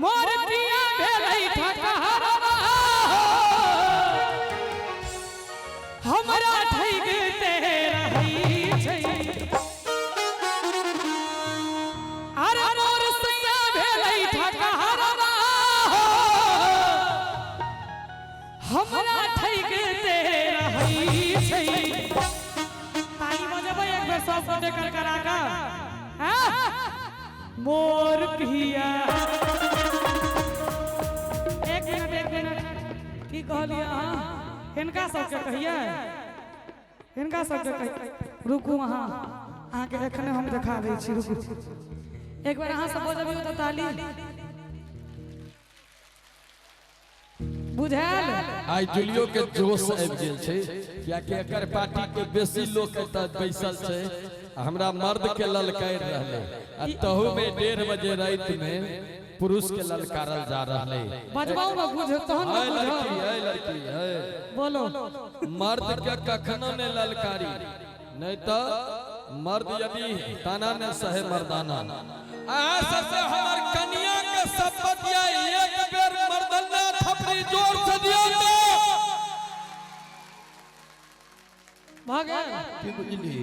मोर पिया भेलै ठकहरवा हो, हमरा ठगिते रहै छै। अरे मोर सैया भेलै ठकहरवा हो, हमरा ठगिते रहै छै। ताली बजेबै एक बेर सब गोटे कर करा कऽ। हाँ? मोर पिया, एक मिनट एक मिनट, की कहलियै अहाँ? हिनका सबके कहियै, हिनका सबके कहियै। रुकू अहाँ, अहाँके एखने हम देखा दै छी, रुकू एक बेर। अहाँ सब बजबियौ तऽ ताली बुझायल। आइ जुलियो के जोश आबि गेल छै, कियाकि एकर पार्टी के बेसी लोक एतऽ बैसल छै आ हमरा मर्द के ललकारि रहलै, आ तहू में 1:30 बजे राति में पुरुष के ललकारल जा रहलै। बजबाउ ने बुझ तहन है ने बुझब। लड़की है, लड़की है। बोलो। मर्द के कखनो ने ललकारी, नहीं तो मर्द यदि ताना ने सहे मर्दाना। अहाँ सबसे हमर कनिया के शपथ या एक बेर मर्दना थपड़ी जोर से दियौ तो। भऽ गेल? की बुझली?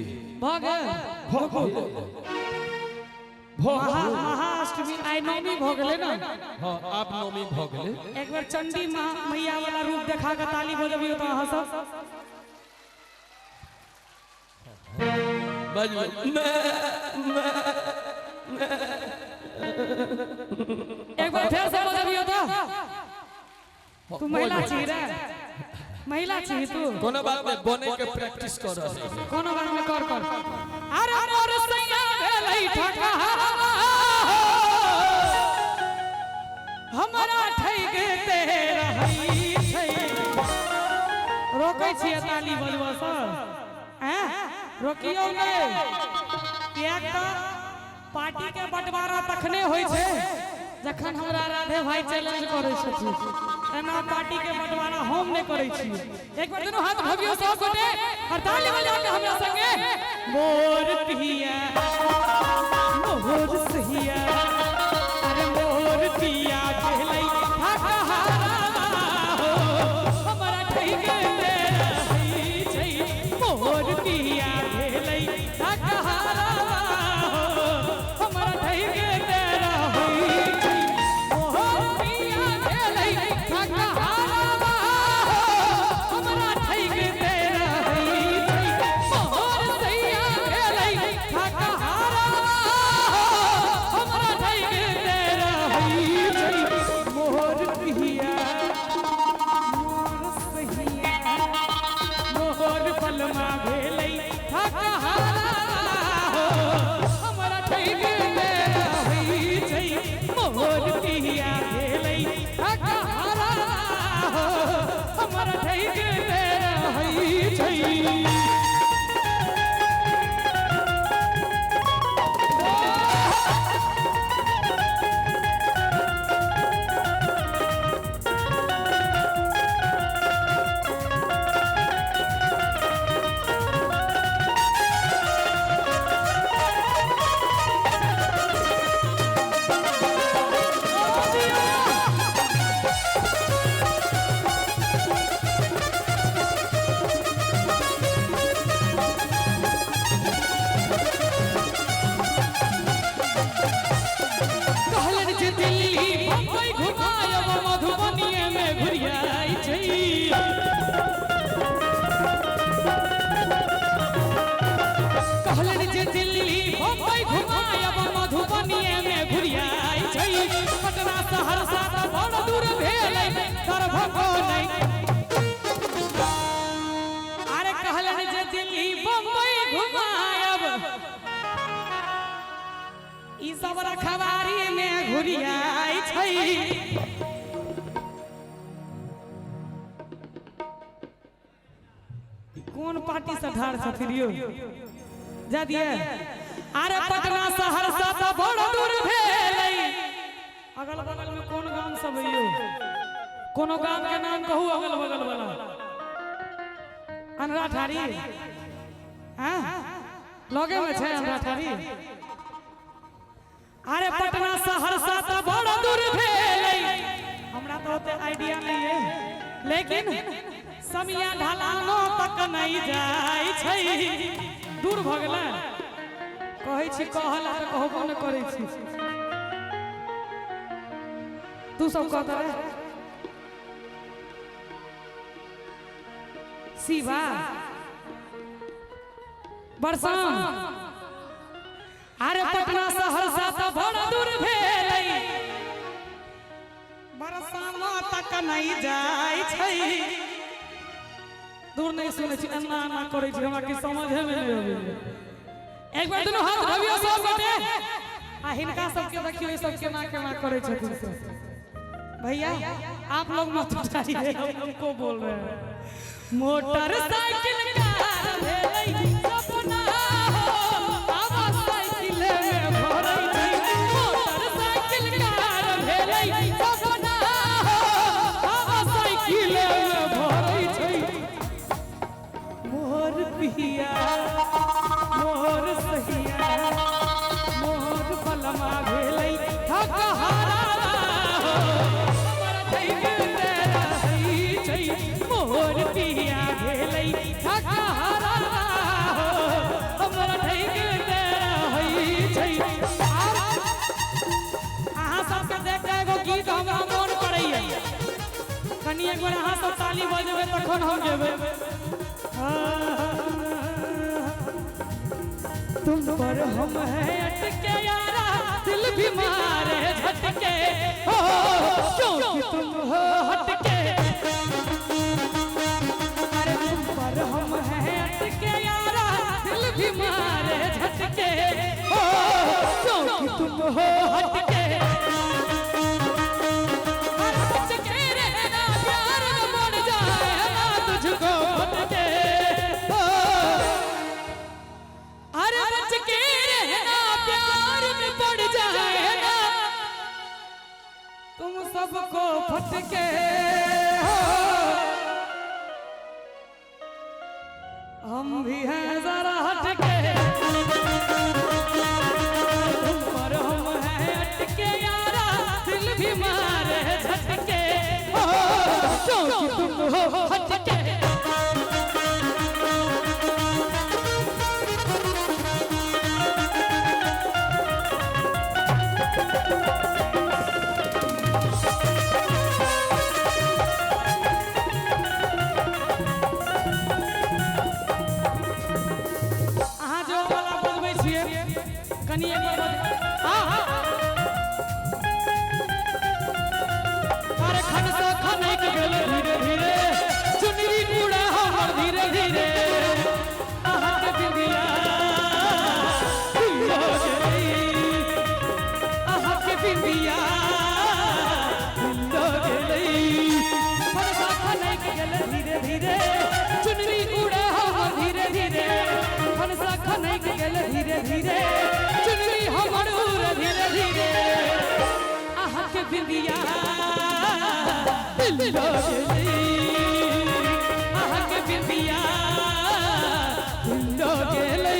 भऽ गेल। महा महाअष्टमी आइ नवमी भऽ गेलै ने? हाँ, आब नवमी भऽ गेलै। एक बेर चंडी मैया वाला रूप देखा कऽ ताली बजबियौ तऽ अहाँ सब। बजबै। एक बार फेर से बजबियौ तऽ। तू महिला छी रे? महिला छी तू? कोनो बात नहीं, बने के प्रैक्टिस कर रहल है। कोनो बात नहि, कर कर। अरे मोर सैया भेलै ठकहरवा हो, हमरा ठगिते रहै छै। रोकै छियै ताली बजबऽ सर? ऐं, रोकियौ नहि, किएक तऽ पार्टी के बंटवारा तखने होइ छै जखन हमरा राधे भाई चैलेंज करै छथिन। एना पार्टी के बंटवारा हम नहि करै छी। एक बार दुनू हाथ भगियौ सब गोटे और ताली बजा के हमरा संगे। मोर पिया, मोर सहिया, अरे मोर पिया भेलै ठकहरवा हो, हमरा ठगिते रहै छै। मोर पिया भेलै ठकहरवा हो, हमरा ठगिते रहै छै। मोर पिया भेलै ठकहरवा हो, हमरा ठगिते रहै छै। मोर सैया भेलै ठकहरवा हो, हमरा ठगिते रहै छै। मोर पिया, मोर सहिया, मोर बलमा भेलै ठकहरवा हो, हमरा ठगिते रहै छै। मोर पिया भेलै ठकहरवा हो, हमरा ठगिते रहै छै। कहलनि जे दिल्ली बम्बई घुमायब, मधुबनीये में घुरियाइ छै। कहलनि जे दिल्ली बम्बई घुमायब, मधुबनीये में घुरियाइ छै। पटना सहरसा तऽ बड़ दूर भेलै, दरभंगो नहि। अरे कहलनि जे दिल्ली बम्बई घुमायब, ई सब रखवारी में घुरियाइ छै। कोन पार्टी से ठाढ़ छथिन यौ? जा दिए। अरे पटना सहरसा तऽ बड़ दूर भेलै। अगल बगल में कोन गाम सब है यौ? कोनो गाम के नाम कहू अगल बगल वाला। अनरा ठारी? हाँ, लगे में छै अनरा ठारी। अरे पटना सहरसा तऽ बड़ दूर भेलै। लेकिन समिया ढलानो तक नहीं जाइ छै। दूर भऽ गेलै। कहै छी कहल तऽ कहबो नहि करै छी। तू सब कहता रे शिवा बरसाम। अरे पटना सहरसा तऽ बड़ा दूर भेलै, बरसामा तक नहीं जाइ छै। दूर नहीं सुनै छी, एना एना करै छी, हमरा किछु समझे में नहीं अबैया। एक बार दुनू हाथ उठबियौ सब गोटे आ हिनका सबके देखियौ ई सब केना केना करै छथिन से। भैया आप लोग मत उठाइए, हम हमको बोल रहे हैं। मोटरसाइकिल कार भेलै सपना हो, आब साइकिल में भरै छै। मोटरसाइकिल कार भेलै सपना हो, आब साइकिल में भरै छै। मोर पिया मोर सहिया मोर बलमा भेलै थकहारा हो, हमर ठैक रहै छै। मोर पिया भेलै थकहारा हो, हमर ठैक रहै छै। आर अहाँ सबके देख के एगो गीत हमरा मोन पड़ैया। कनि एक बेर अहाँ सब ताली बजेबै तखन हम जेबै। तुम पर हम है अटके यारा, दिल भी मारे झटके हो, क्योंकि तुम हो हटके। अरे तुम पर हम है अटके यारा, दिल भी मारे झटके हो, क्योंकि तुम हो हटके। अरे बच के रहना प्यार न बढ़ जाए ना तुझको भटके हो। अरे बच के रहना प्यार में पड़ जाए ना तुम सबको फटके हो। हम भी हैं जरा हटके, तुम पर हम हैं अटके यारा, दिल भी मारे झटके हो, क्योंकि तुम हो हटके। अहाँ जो वाला बजबै छियै कनि एक बार बज। हाँ हाँ। अरे खन से खनक गेल धीरे धीरे, चुनरी उड़े हमर धीरे धीरे, अहाँके बिंदिया हो गेलै, अहाँके बिंदिया हो गेलै। खन से खनक गेल धीरे धीरे, चुनरी उड़े हमर धीरे धीरे, खन से खनक गेल धीरे धीरे, चुनरी हमर उड़े धीरे धीरे, अहाँके बिंदिया हो गेलै, अहाँके बिंदिया हो गेलै।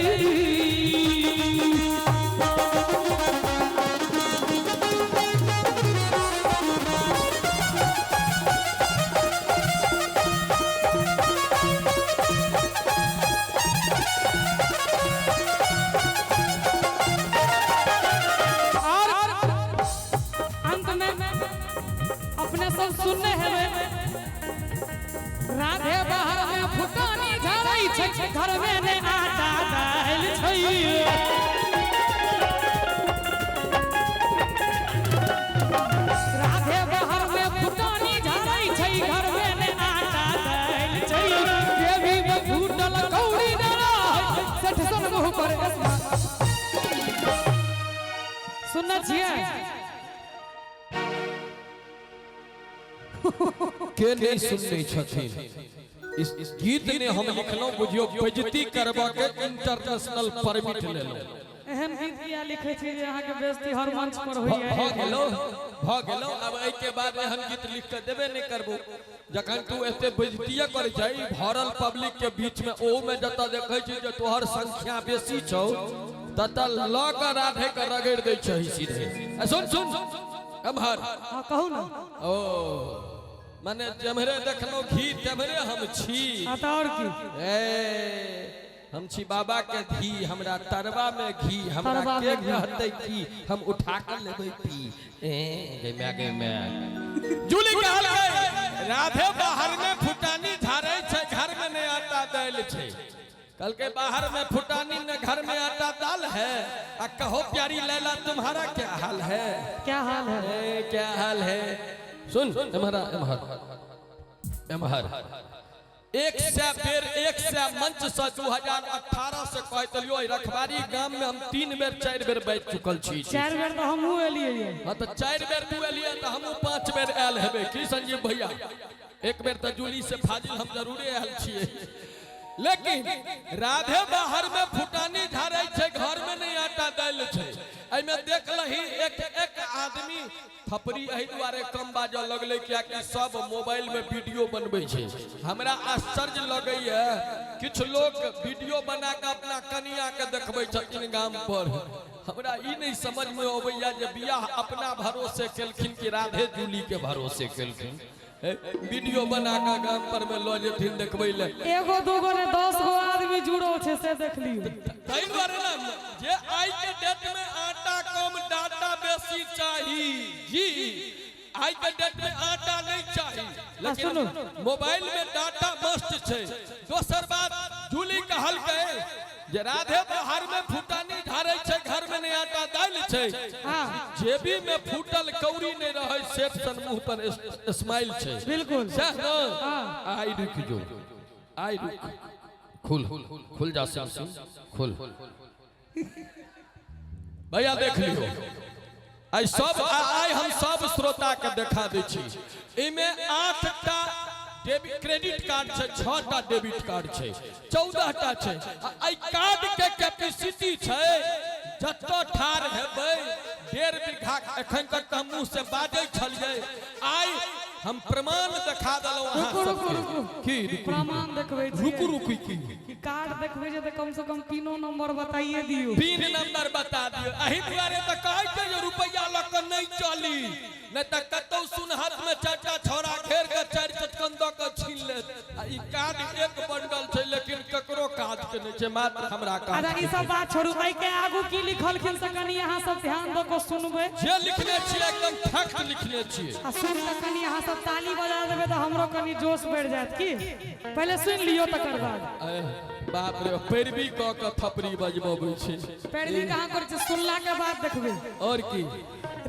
और अंत में अपने सब सुनने हैं राधे बाहर में फुटानी झड़ै छै, घर में ने आटा दालि छै। राधे बाहर में फुटानी झड़ै छै, घर में ने आटा दालि छै। देवी में फूटल कौड़ी न रहै, सेठ सन मुँह पर सुनने छियै। के नहीं सुनने छथिन इस गीत ने हम लिखलहुँ, बुझियौ बेइज्जती करबा के इंटरनेशनल परमिट लेलहुँ। एहन गीत किया लिखै छी जे अहाँके बेइज्जती हर मंच पर होइया? भऽ गेलौ, भऽ गेलौ। आब एहिके बाद एहन गीत लिख के देबे नहि करबो। जखन तू एते बेइज्जतिये करै छै भरल पब्लिक के बीच में, ओहू में जतऽ देखै छी जे तोहर संख्या बेसी छौ ततऽ लऽ कऽ राधे के रगड़ि दै छही सीधे। आ सुन सुन एम्हर। हाँ कहू ना। ओ माने जेम्हरे देखलहुँ घी तेम्हरे हम छी। हाँ तऽ आओर की। ए हम छी बाबा के धी, हमरा तरवा में घी, हमरा तरवा के में घी। कहतै की, हम उठा के लेबै पी। ए गे my गे my. Julie कहलकै राधे बाहर में फुटानी झाड़ै छै, घर में नहि आटा दालि छै। कहलकै बाहर में फुटानी न घर में आटा दाल है, आ कहो प्यारी लैला तुम्हारा क्या हाल है। क्या हाल है। ए, क्या हाल है। सुन एम्हर एम्हर एम्हर 100 बेर 100 मंच से 2018 से कहैत एलियो, रखबारी गाम में हम 3 बेर 4 बेर बैठ चुकल छी। 4 बेर तऽ हमहूँ एलियै ये। हाँ तऽ 4 बेर तू एलियै तऽ हमहूँ 5 बेर आयल हेबै की संजीव भैया? 1 बेर तऽ जूली से फाजिल हम जरूरे आयल छियै। लेकिन राधे बाहर में फुटानी झाड़ै छै, घर में नहीं आटा दालि छै। एहिमे देख लही एक एक आदमी थपड़ी एहि दुआरे कम बाजऽ लगलै कियाकि सब मोबाइल में वीडियो बनबै छै। हमरा आश्चर्य लगैया किछु लोग वीडियो बना कऽ अपना कनिया के देखबै छथिन गाम पर। हमरा ई नहीं समझ में अबैया जे बियाह अपना भरोसे केलखिन कि राधे जूली के भरोसे केलखिन। वीडियो बना कऽ गाम पर में लऽ जेथिन देखबै लए। एगो दूगो ने 10 गो आदमी जुड़ो छै से देख लियौ। ताहि दुआरे ने जे आइ के डेट में आटा कम डाटा बेसी चाही जी, आइ के डेट में आटा नहीं चाही, लेकिन सुनू। मोबाइल में डाटा मस्त छै। दोसर बात जूली कहलकै जे राधे बाहर में फुटानी झाड़ै छै, घर में नहीं आटा दालि छै। हाँ। जेबी में फूटल कौड़ी नहीं रहै, सेठ सन मुंह पर स्माइल छै। बिल्कुल। सएह ने? हाँ। आई रुक जो, आई रुक, खुल खुल जा सिम सिम खुल। भैया देख लियो आई सब, आई हम सब श्रोता के देखा दै छी। एहिमे 8टा डेबिट क्रेडिट कार्ड छै, 6टा डेबिट कार्ड छै, 14टा छै। आ एहि कार्ड के कैपेसिटी छै जतऽ ठाढ़ हेबै 1.5 बीघा। एखन तक तऽ हम मुँह से बाजै छलियै, आइ हम प्रमाण देखा देलहुँ अहाँ रुकू रुकू सबके। रुकू। की रुकू? प्रमाण देखबै छियै। रुकू रुकू की कि कार्ड देखबै छै तऽ कम से कम पिनो नंबर बताइए दियौ। पिन नंबर बता दियौ। एहि दुआरे तऽ कहै छै जे रुपैआ लऽ कऽ नहि चली, नहि तऽ कतौ सुनहत में 4टा छौड़ा घेर कऽ 4 चटकन दऽ कऽ छीन लेत। आ ई कार्ड एक बंडल छै, लेकिन ककरो काज के नहि छै, मात्र हमरा काज। अच्छा ई सब बात छोड़ू, एहि के आगू की लिखलखिन से कनि अहाँ सब ध्यान दऽ कऽ सुनबै। जे लिखने छियै एकदम फैक्ट लिखने छियै। आ सुनि कऽ कनि अहाँ सब ताली बजा देबै तऽ हमरो कनि जोश बढ़ि जायत। की पहिले सुनि लियौ तकर बाद। अरे बाप रे, पैरवी कऽ कऽ थपड़ी बजबबै छै। पैरवी कहाँ करै छै, सुनला के बाद देखबै। और की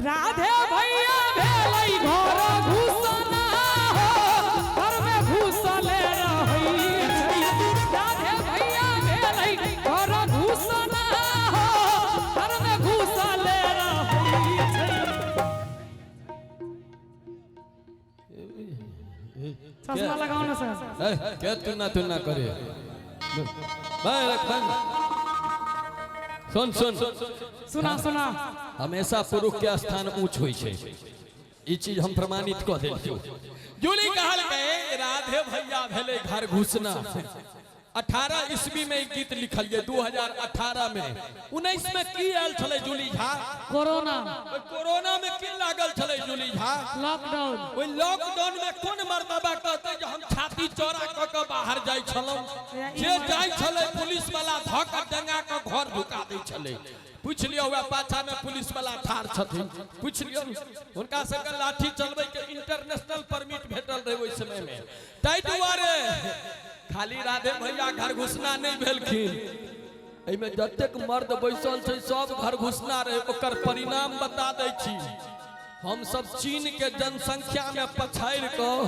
राधे भैया भेलै घर घुसना हो, घर में घुसले रहै छै। राधे भैया भेलै घर घुसना हो, घर में घुसले रहै छै। चश्मा लगाओ ना सर। ए, के तुना तुना करे सुन सुन सुना सुना। हमेशा पुरुष के स्थान ऊंच होइ छै, ई चीज हम प्रमाणित कऽ देलियौ। जूली कहलकै राधे भैया भेलै घर घुसना। 18 ईस्वी में ई गीत लिखलियै, 2018 में। 19 में की आयल छलै जूली झा? कोरोना। ओहि कोरोना में की लागल छलै जूली झा? लॉकडाउन। ओहि लॉकडाउन में कोन मर्दबा कहतै जे हम छाती चौड़ा कऽ कऽ बाहर जाइ छलहुँ? जे जाइ छलै पुलिस वाला धऽ कऽ डंगा कऽ घर ढुका दै छलै। पूछि लियौ, वएह पाछा में पुलिस वाला ठाढ़ छथिन, पूछि लियौ हुनका सबके लाठी चलबै के इंटरनेशनल परमिट भेटल रहै ओहि समय में। ताहि दुआरे खाली राधे भैया घर घुसना नहि भेलखिन, एहिमे जतेक मर्द बैसल छै सब घर घुसना रहै। ओकर परिणाम बता दै छी, हम सब चीन के जनसंख्या में पछाड़ि कऽ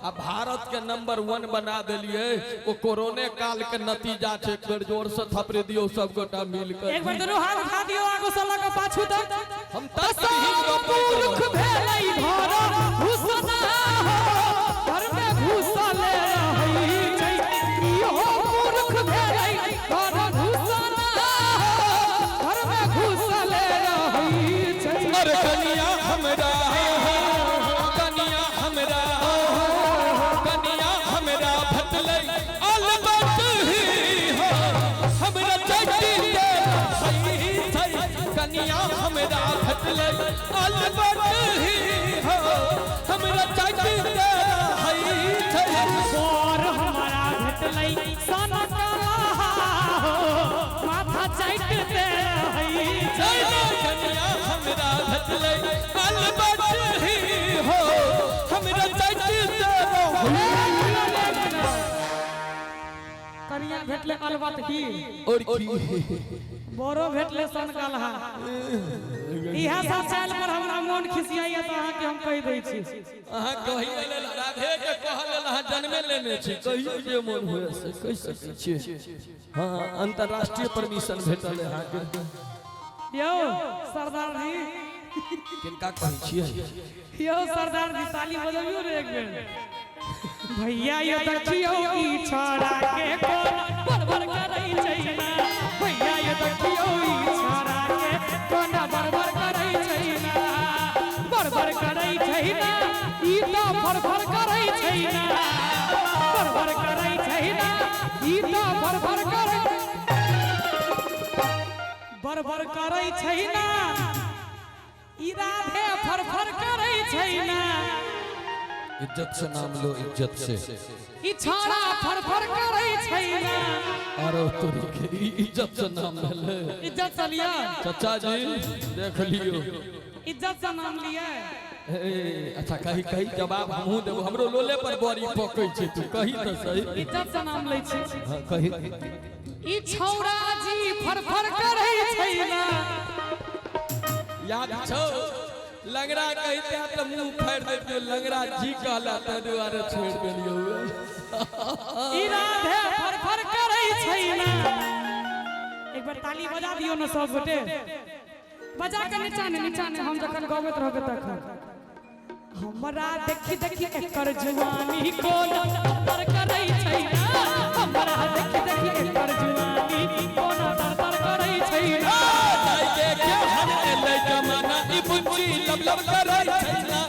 आ भारत के नंबर 1 बना देलियै। ओ कोरोने काल के नतीजा छै। एक बेर जोर से थपड़े दियौ सब गोटा मिल कऽ। एक बेर दुनू हाथ उठा दियौ आगू से लऽ कऽ पाछू तक। हम तर्कविहीन गप नहि पुरुष करब। भेलै घर घुसना हो, घर में घुसले रहै छै। इहो पुरुष भेलै घर घुसना हो, घर में घुसले रहै छै। अरे कनिया हमरा, कनिया हमरा, कनिया हमरा भटलै अलबत ही हो, हमरा चटी के सही छै। कनिया हमरा भटलै अलबत ही हो, हमरा चटी के सन कलहा हो, माथा चाटते रहै छै। कनिया हमरा भेटलै अलबत ही हो, हमरा चैती रहै। कनिया भेटलै अलबत ही और की बोरो भेटलै सन कलहा। इएह सब चालि पर हमरा मोन खिसियाइया तऽ अहाँके हम कहि दै छी। अहाँ कही लेल राधे के कहल लेल अहाँ जन्मे लेने छी, कहियो जे मोन हुए से कहि सकै छियै। हाँ, अंतर्राष्ट्रीय परमिशन भेटल है अहाँके। यौ सरदार जी, किनका कहै छियै? यौ सरदार जी, ताली बजबियौ ने एक बेर। भैया यो देखियौ ई छोड़ा के कोना बड़बड़ करै छै ना। भैया यो देखियौ ई छोड़ा के कोना बड़बड़ करै छै ना, बड़बड़ करै छै ना, ई तऽ फड़फड़ करै छै ना, बड़बड़ करै छै ना, ई तऽ फड़फड़ करै, बड़बड़ करै छै ना, ई राधे फड़फड़ करै छै ना। इज्जत से नाम लो, इज्जत से। ई छौड़ा फड़फड़ करै छै ना। आरो तोरी के ई इज्जत से नाम भेलै। इज्जत से लिअ। चाचा जी देख लियौ, इज्जत से नाम लिअ। ए, अच्छा कही कही जवाब हमहूँ देबो, हमरो लोले पर बड़ी पकै छै, तू कही तऽ सही। इज्जत से नाम लै छी। हाँ, कही। ई छौड़ा जी फड़फड़ करै छै ना। याद छौ लंगड़ा कहिते तऽ मुंह फाड़ि देतियौ, लंगड़ा जी कहला ताहि दुआरे छोड़ि देलियौ। ई राधे फड़फड़ करै छै ना। एक बार ताली बजा दियौ ने सब गोटे, बजा के नीचा ने नीचा ने, हम जखन गबैत रहबै तखन। हमरा देखी देखी एकर जुआनी कोना तर करै छै ना। हमरा देखी देखी एकर जुआनी कोना तर तर करै छै ना। दाइ के केहन एलै जमाना ई बुच्ची लब लब करै छै ना।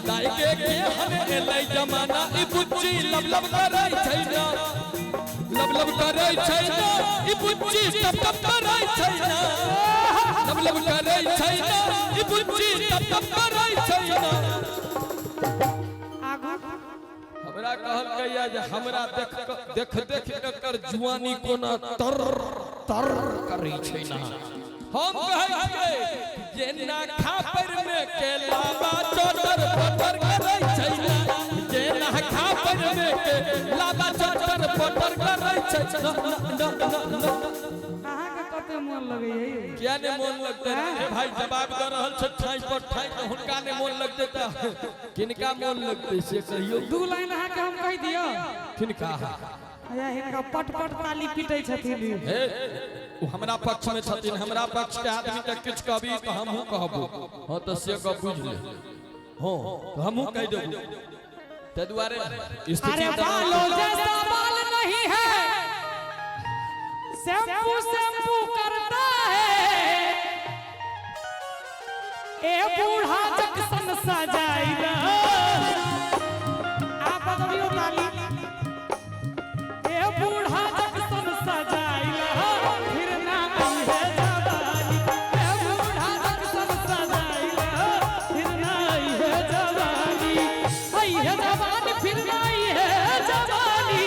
दाइ के केहन एलै जमाना ई बुच्ची लब लब करै छै ना, लब लब करै छै ना, ई बुच्ची टप टप करै छै ना, लब लब करै छै ना, ई बुच्ची टप टप करै छै ना। आगू हमरा कहलकैया जे हमरा देख देख देख एकर जुआनी कोना तर तर करै छै ना। हम कहै छियै जेना खापर में के लाबा चटर पटर करै छै ना, जेना खापर में के लाबा चटर पटर करै छै ना, ना, ना, ना, ना। अहाँके कते मोन लगैया यौ? किया ने मोन लगतै रे भाई, जवाब दऽ रहल छै ठाई पर ठाई, तऽ हुनका ने मोन लगतै तऽ किनका मोन लगतै से कहियौ। दू लाइन अहाँके हम कहि दियौ। किनका? अया हिनका पट पट ताली पीटै छथिन। हे, ओ हमरा पक्ष में छथिन, हमरा पक्ष के आदमी के किछु कहबी तऽ हमहूँ कहबो। हाँ तऽ से गप बुझि ले। हाँ तऽ हमहूँ कहि देबो, ताहि दुआरे स्थिति अरे बालो जैसा बाल नहीं है, शैम्पू शैम्पू करता है, ए बूढ़ा जक्सन सजाइला। आप बजबियौ ताली। ए बूढ़ा जक्सन सजाइला, फिर ना आई है जवानी। ए बूढ़ा जक्सन सजाइला, फिर ना आई है जवानी, आई है जवानी, फिर ना आई है जवानी,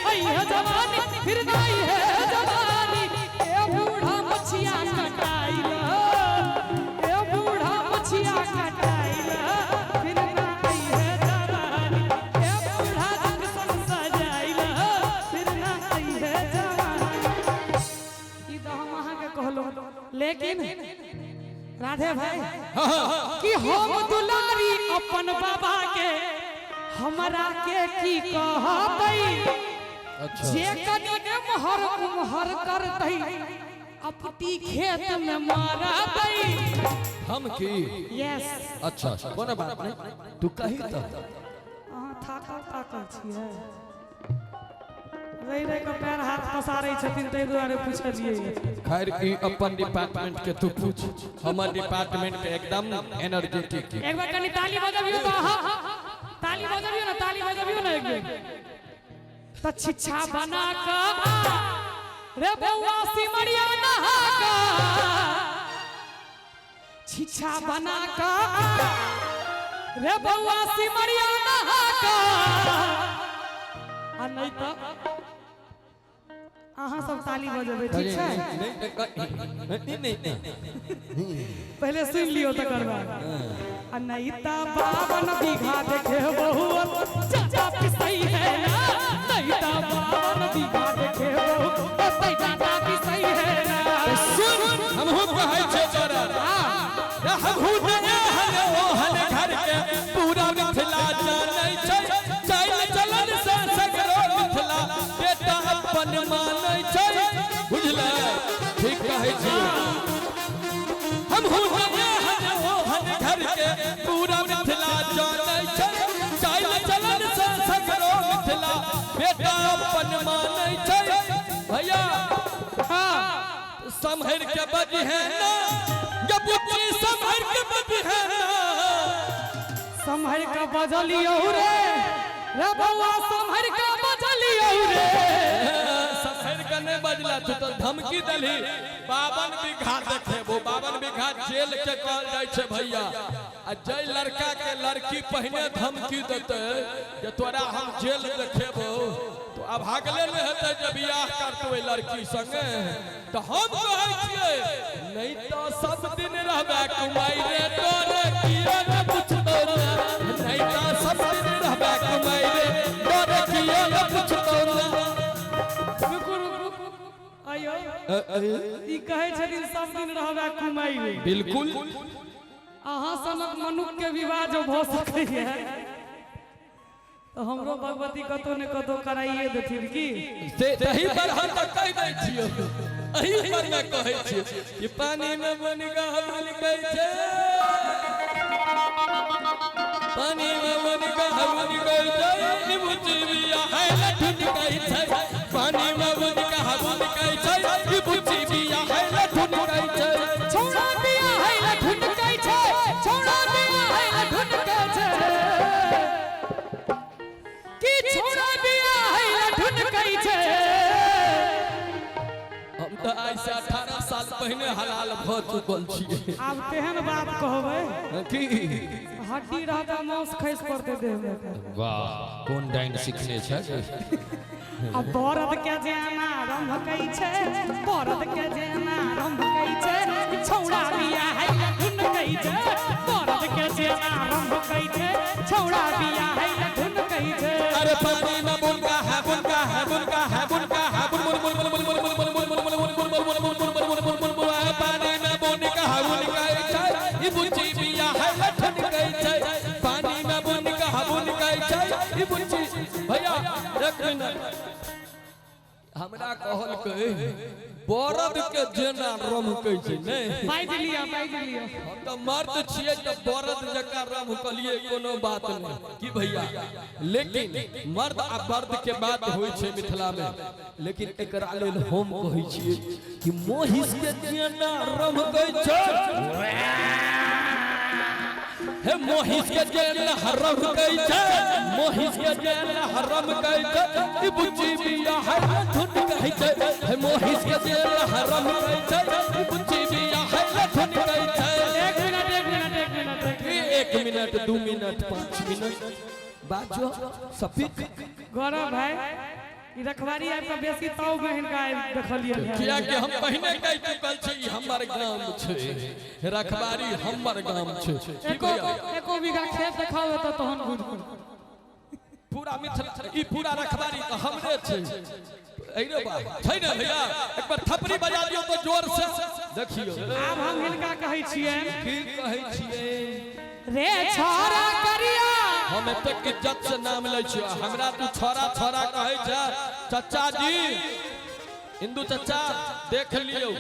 आई है जवानी, फिर ना आई है जवानी। ए बूढ़ा मछिया कटाइला, ए बूढ़ा मछिया कटाइला, फिर ना आई है जवानी। ए बूढ़ा जक्सन सजाइला, फिर ना आई है जवानी। ई तऽ हम अहाँके कहलहुँ, लेकिन राधे भाई कि हम दुलारी अपन बाबा के, हमरा के की कहतै? अच्छा जे कनि एम्हर उम्हर करतै, अपटी खेत में मारतै। हम की? यस। अच्छा कोनो बात नहीं, तू कही तऽ। अहाँ थाकल थाकल छियै, रहि रहि कऽ पैर हाथ पसारै छथिन, ताहि दुआरे पुछलियै। खैर ई अपन डिपार्टमेंट के तू पूछ, हमर डिपार्टमेंट के एकदम एनर्जेटिक। एक बार कनि ताली बजबियौ तऽ अहाँ ताली बजबियौ ने, ताली बजबियौ ने एक बेर। तऽ छिच्छा बना कऽ आ रे बौआ सिमरिया नहा कऽ, छिच्छा बना कऽ आ रे बौआ सिमरिया नहा कऽ, आ नहि तऽ अहाँ सब ताली बजेबै, ठीक छै? नहीं नहीं। पहले सुन लियो तकर बाद। आ नहीं त 52 बीघा देखे बहु चाचा पिसई है ना, नहीं त 52 बीघा देखे बहु ओतै चाचा पिसई है ना। सुन, हमहू कहै छै तोरा, हमहू ने हन ओहन घर के पूरा मिथिला जानै छै, चल चलन से सगरो मिथिला बेटा अपन मानै छै, बुझलै? ठीक कहै छी। हमहू ने हन ओहन घर के पूरा मिथिला जानै छै, चल चलन से सगरो मिथिला बेटा अपन मानै छै। भैया सम्हर के बज है ना, जब बुच्ची सम्हर के बज है ना। सम्हर के बजलियौ रे, रे बौआ सम्हर के बजलियौ रे। सम्हर के नहीं बजला, तू तो धमकी दलही 52 बीघा देखेबो। 52 बीघा जेल के कहल जाइ छै भैया। आ जै लड़का के लड़की पहिने धमकी देतै जे तोरा हम जेल देखेबो, तो अभागले नहि हेतै जे बियाह करतै ओहि लड़की संगे। तो हम कहै छियै नहीं तो सब दिन रहबे कुमाई रे तोरे किया न पुछतो ना, नहीं तो सब दिन रहबे कुमाई रे तोरे किया न पुछतो ना। रुकू रुकू, आयो ई कहै छथिन सब दिन रहबे कुमाई रे। बिल्कुल। अहाँ सनक मनुख के विवाह जो भऽ सकैए तो हमरो भगवती कतौ ने कतौ कराइए देथिन की। से तही पर हम तऽ कहि दै छियौ, एही पर मैं कहै छियौ कि पानी में बन कहै छै, पानी में बन कहै छै, ई बुच्ची बिया है लठुन कहै छै, पानी में बन कहै छै, ई बुच्ची बिया है लठुन कहै छै। छौड़ा बिया है लठुन कहै छै, छौड़ा बिया है लठुन कहै छै, की छौड़ा बिया है लठुन कहै छै। हम तऽ आइ से 18 साल पहिने हलाल भऽ चुकल छियै। आब तेहन बात कहबै की हड्डी रहता मांस खसि पड़तै देह में। वाह, कोन डाइन सिखने छै। आ बरद के जेना रंभकै छै, बरद के जेना रंभकै छै, छौड़ा बिया है लठुन कहै छै, बरद के जेना रंभकै छै, छौड़ा बिया है लठुन कहै छै। अरे पानी में बुनका है बुनका है बुनका है बुनका है बुन बुन बुन बुन बुन बुन बुन बुन बुन बुन बुन बुन बुन बुन बुन बुन बुन बुन पानी में बुनका है बुनका छै, ई बुच्ची बिया है लठन कहै छै, पानी में बुनका है बुनका छै, ई बुच्ची। भैया एक मिनट, हमरा कहलकै बरद के जेना रमकै छै। नहि बाजि लिअ, बाजि लिअ। हम तऽ मर्द छियै तऽ बरद जकाँ रमकलियै, कोनो बात नहि की भैया। लेकिन मर्द आ बर्द के बात होइ छै मिथिला में, लेकिन एकरा लेल हम कहै छियै कि महिष के जेना रमकै छै, हे महिष के जेना रमकै छै, महिष के जेना रमकै छै, ई बुच्ची बिया है लठुन कहै छै, हे महिष के जेना रमकै छै, ई बुच्ची बिया है लठुन कहै छै। एक मिनट, एक मिनट, एक मिनट, 1 मिनट, 2 मिनट, 5 मिनट बाजो सफिक। गौरव भाई, ई रखवारी आबि कऽ बेसी ताव में हिनका आबि देखलियै। कियाकि हम पहिने कहि चुकल छी ई हमर गाम छै, रखबारी हमर गाम छै। एको एको बीघा खेत देखाउ तऽ तहन बुझबै। पूरा मिथिला ई पूरा रखबारी तऽ हमरे छै। अरे बा छै ने भैया, एक बार थपड़ी बजा दियौ तऽ जोर से देखियौ। आब हम हिनका कहै छियनि। की कहै छियै? रे छोरा करिया, हम एतेक इज्जत से नाम लै छियै, हमरा तू छोरा छोरा कहै छै। चचा जी, हिंदू चचा देख लियौ,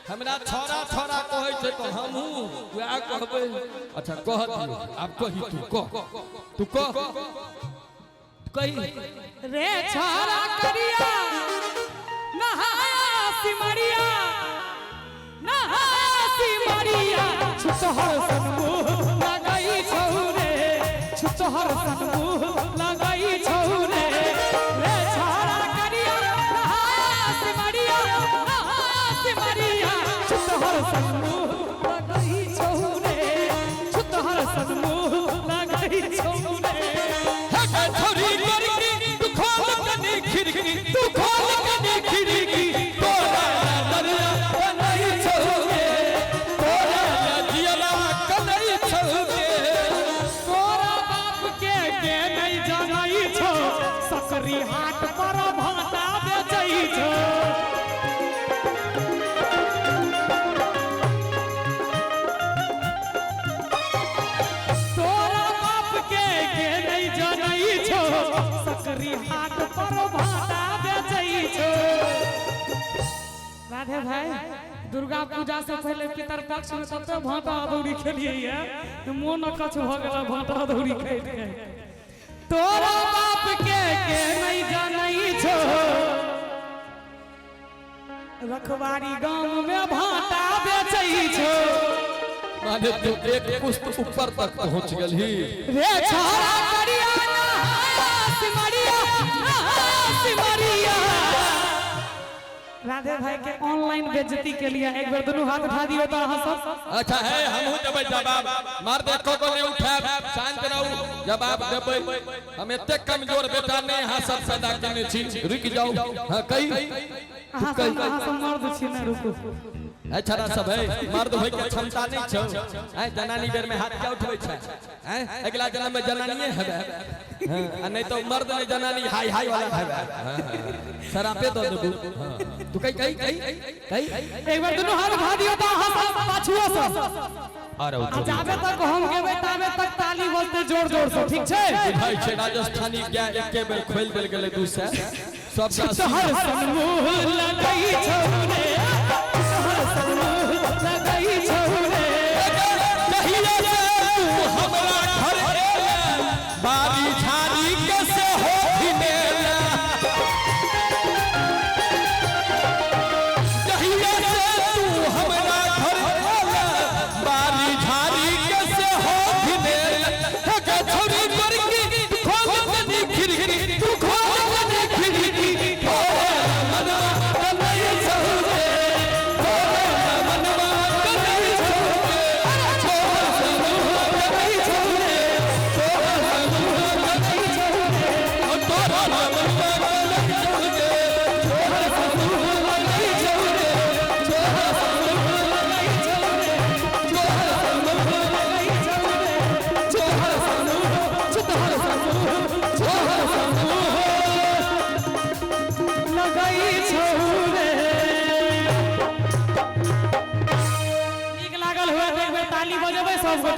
हमरा छोरा छोरा कहै छै तऽ हमहूँ वएह कहबै। अच्छा कह दियौ, आब कही तू, कह तू, कह कही। रे छोरा करिया नहाया सिमरिया, नहाया सिमरिया, छुतहर सन मुँह लगै छौ रे, छुतहर सन मुँह लगै छौ रे। रे छोरा करिया नहाया सिमरिया, नहाया सिमरिया, छुतहर सन मुँह लगै छौ रे, छुतहर सन मुँह लगै छौ रे। हे छोरी करकी तू खोल कनी खिड़की, तू खोल कनी खिड़की, सकरी हाट पर भाटा बेचै छौ। तोरा बाप के नहि जनै छौ, सकरी हाट पर भाटा बेचै छौ। राधे भाई, दुर्गा पूजा से पहले पितर पक्ष में तते भाटा अदौरी खेलिए ये मोन अकछ भ गेल भाटा अदौरी खाइत खाइत। तोरा बाप के नहि जनै छौ, रखवारी गाम में भाटा बेचै छौ। माने तू एक पुस्त ऊपर तक पहुंच गेलही। रे छोरा करिया नहाया सिमरिया, नहाया सिमरिया। राधे भाई के ऑनलाइन बेइज्जती के लिए एक बार दोनों हाथ उठा दियो तो अहाँ सब। अच्छा है, हमहू देबै जवाब। मार देखो को नहीं उठाब, शांत रहू, जवाब देबै। हम एते कमजोर बेटा नहीं अहाँ सब पैदा केने छी, रुकि जाउ। हाँ कही अहाँ सब, अहाँ सब मर्द छी ना, रुकू। अच्छा सब है, मर्द होय के क्षमता नहीं छौ। हैं जनानी बेर में हाथ क्या उठबै छै? हैं अगला जन्म में जनानिए हेबै। हां नहीं तो मर्द नहीं जनानी हाय हाय वाला हेबै। शराबे दऽ देबू। तू कही कही कही कही एक बार दोनों हाथ उठा दियो तो अहाँ सब पाछुओ से। अरे आ जाबे तक हम गेबै ताबे तक ताली बजते जोर जोर से, ठीक छै? भाई छै राजस्थानी गाय एके बेर खोलि देल गेलै 200 सबटा तोहर सनमुह लगै छौ रे, तोहर सनमुह लगै छौ रे। कहिया से तू हमरा घर एले, बारी झाड़ी के से हो घिनेला। कहिया से तू हमरा घर एले, बारी झाड़ी के से हो घिनेला। हे गे छौरी गोरकी, तू खोल दनी खिड़की, तू खोल दनी खिड़की। तोरे मनवा कनै छौ रे, तोरे मनवा कनै छौ रे। तोहर समुह कनै छौ रे, तोहर समुह कनै छौ रे। तोहर मनवा कनै छौ रे, तोहर समुह कनै छौ रे, तोहर समुह कनै छौ रे, तोहर समुह कनै छौ रे, तोहर समुह, तोहर समुह, तोहर समुह लगै छौ रे। नीक लागल हुए तऽ एक बेर ताली बजेबै सब गोटे।